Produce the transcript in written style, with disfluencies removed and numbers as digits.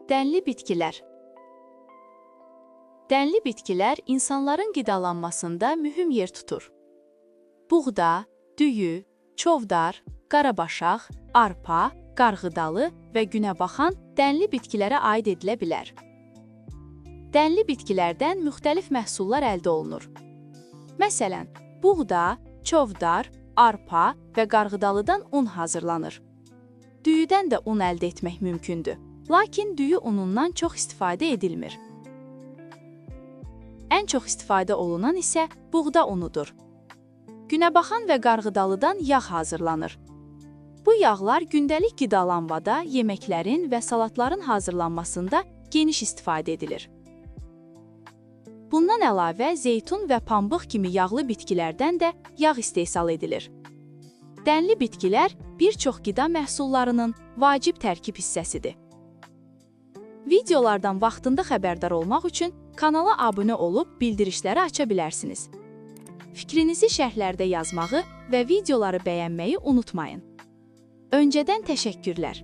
Dənli bitkilər. Dənli bitkilər insanların qidalanmasında mühüm yer tutur. Buğda, düyü, çovdar, qarabaşaq, arpa, qarğıdalı və günəbaxan dənli bitkilərə aid edilə bilər. Dənli bitkilərdən müxtəlif məhsullar əldə olunur. Məsələn, buğda, çovdar, arpa və qarğıdalıdan un hazırlanır. Düyüdən də un əldə etmək mümkündür. Lakin düyü unundan çox istifadə edilmir. Ən çox istifadə olunan isə buğda unudur. Günəbaxan və qarğıdalıdan yağ hazırlanır. Bu yağlar gündəlik qidalanmada, yeməklərin və salatların hazırlanmasında geniş istifadə edilir. Bundan əlavə zeytun və pambıq kimi yağlı bitkilərdən də yağ istehsal edilir. Dənli bitkilər bir çox qida məhsullarının vacib tərkib hissəsidir. Videolardan vaxtında xəbərdar olmaq üçün kanala abunə olub bildirişləri aça bilərsiniz. Fikrinizi şərhlərdə yazmağı və videoları bəyənməyi unutmayın. Öncədən təşəkkürlər.